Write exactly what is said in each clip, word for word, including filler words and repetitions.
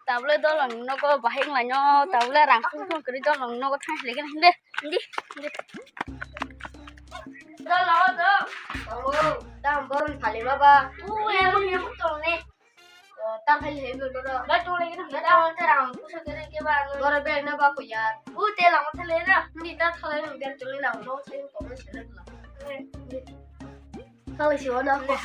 Tabule dolong nogo bahai wnglaino, tabule rang sung sung kwrwi dolong nogo thang sile gana hinde. Hindi, hindi. Dolong do. Tabuk, dam boron phalima ba. U, lemon, lemon tong ne. O, tam phai le hendo do. Ba tong le gana. Ba tong le rang sung sung kwrwi ke ba. Goro bel na ba ko yar. U, te lang thale na. Hindi ta thale na bel tong le na. No, sai ko ko sele la. Thale si ona ko.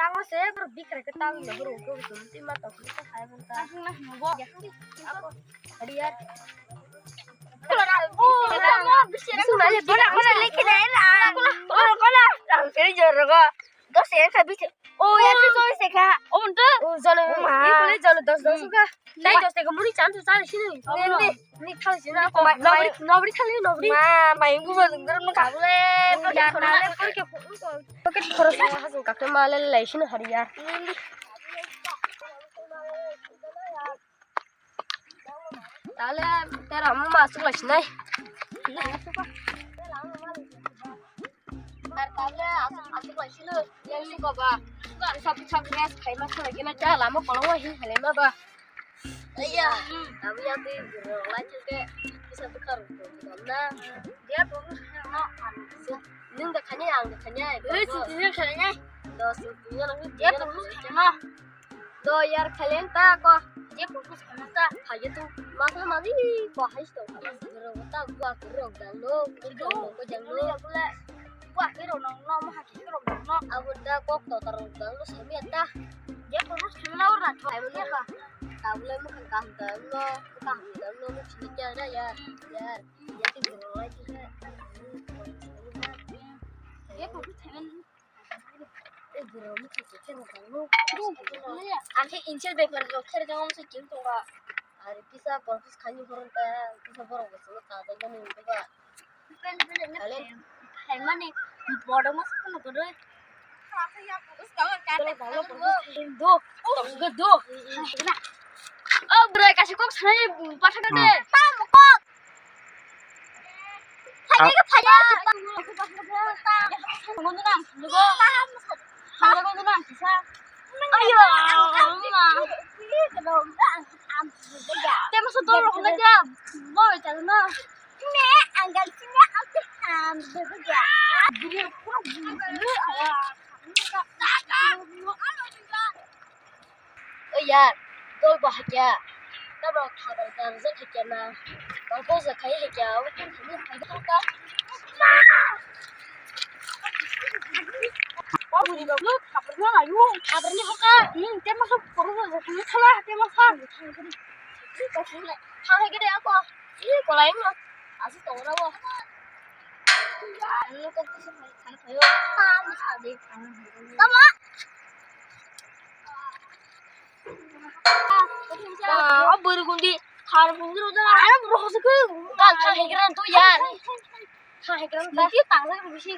Tango se bro bikra ke tang na bro ko tun ti ma to ko hai ban ta. Tang na mo bo. Hari yar. Sumale bora bora lekhe dai na. Kola kola. Rang kiri jor rogo. Dos se ka bise. O ya tu so se ka. O mun tu. O jalo ma. Ni kule jalo dos dos ka. Nai dos te ko muri chan tu chan sini. Ni ni ni thal sini ko. Nobri nobri thal ni nobri. Ma mai bu ba dum dum ka. Bule ya na le por ke. Pocket khorok ni hajung kakhe ma le lai sini hari yar. Tale tera mo ma asuk lai sinai. Tale asuk asuk lai sini. Yang ni ko ba. Sab sab gas khai ma sini kena cha lama kolong wa hi hale ma ba. Iya. Tapi ya tu lai ke bisa tukar na. Dia tu no. Nung da khani ang da khani. Eh, si si khani. Do si si ya nang. Dia tu no. Do yar khalen ta ko. Je purpose khana ta. Haye tu masla mali ko hai sto. Ro ta gua ro dang lo. Ko dang lo. Gua ro nang no ma ha ro no. Abo da kok to tar dang lo sami ta. Je purpose khana ora tho. Ai mo ka. Tabule mo kan kam dang lo. Kam dang lo mo chini kya na ya. Ya. Ya ti ro ai ti. Je purpose khana. Ang khe insel bepar rok kher jang se chim tonga. Ari kisa borok kis khani horon ta kisa borok bo solo ta jani tonga. Kalen. Hai mani bodo mas kono kono. Do, do, do. O bwrwi kaisa kok sanai pathak de. Tam kok. Phaiya, phaiya. Ayo. Temo so dol rok na ja. Boi ta na. Ne, anggal sini aku ham bebe ja. O yar, dol bo hakya. Tabok khabar ganjak hakya na. Tongthok jak khai hakya. O tong thani hakya. O buri rok no khabar no ayu. Khabar ni hoka. Hmm, tema so poro jak khai thala tema sa. Thang hakya de ako. Ih, kolai no. Asuk tongo na bo. Ano kok kisa phai, phai, phai, phai. Tamo sa de. Tamo. Ah, o bwrwi gundi. Thar gundi ro da. Ano bro hose ko. Ka, ka hegran to yar. Ka hegran ta. Bisi tang sa bisi.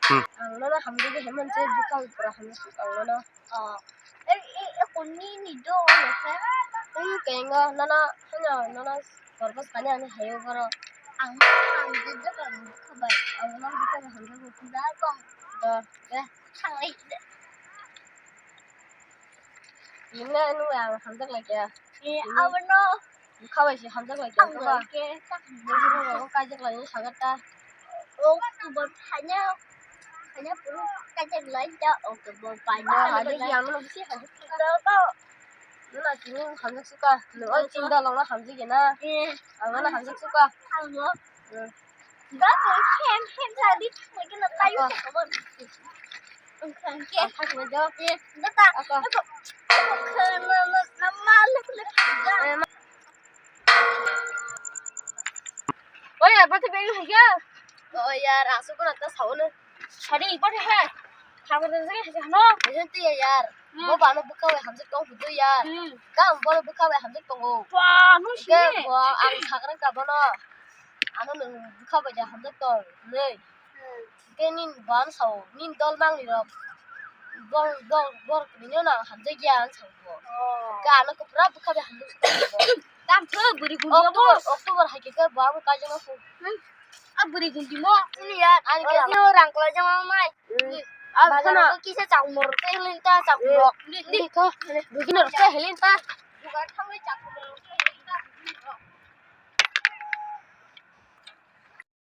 Hmm. Ang nono hamjagwi hemon se bwkha pura hamjagwi ang nono. Oh. Eh, eh, eh, konni ni do, ano khe. Ang kengo, nono, hano, nono, purpose kani ani hayo goro. Ang hamjagwi ang khabai. Ang nono bwkha hamjagwi da kong. Do, de. Thanglai de. Yimle nung ang hamjak lai khe. Eh, abono. Bwkha bai se hamjak lai khe, ang khe ba. Khe tak. Bwkha bai kaijak lai sagat ta. O kubor thanya, thanya puru kaijak lai ta, o kubor paina. Ani yang no si hamjak. Nuna tini hamjak suka. Nung oi chinda longna hamjak na. Eh. Ang na hamjak suka. Ang no. Hmm. Ba ko hem hem sa di, lagi na tayo sa ko. Ang khang ke. Ang khang ke. Ye, da ta. Ako. Ako. Ako na na na malak le. Eh, ma- Oye, apa te beng hai kya? Oh, yar, asuk ko na ta sao na. Hari, apa te hai? Khabar de hai no? Ajan tu ya, yar. Hmm. Bo ba ano bwkha bai hamjak tong hwdwi ya. Hmm. Ka ang bono bwkha bai hamjak tongo. Ba, nung sini. Hwnkhe bo ang sagra ka bono. Ano nwng bwkha bai da hamjak tong hwnwi. Hmm. Hwnkhe nini bo ano sao, nini dol mangni rok. Bor, bor, bor kwrwino no ang hamjak ya ang sao bo. Oh. Hwnkhe ano kwpra bwkha bai hamjak tong bo. Tam thwi bwrwi gundi October, October hai khe bo ang kaijakma phung. Hmm. A bwrwi gundi mo. Ani ya, ani khe rang kwlai jama mai. Hmm. Bazar o kisa chakmor tei hinta chakmor. Ni, ni. Ni ko, bwrwi no tei hinta. Dukan thangwi chakmor tei hinta.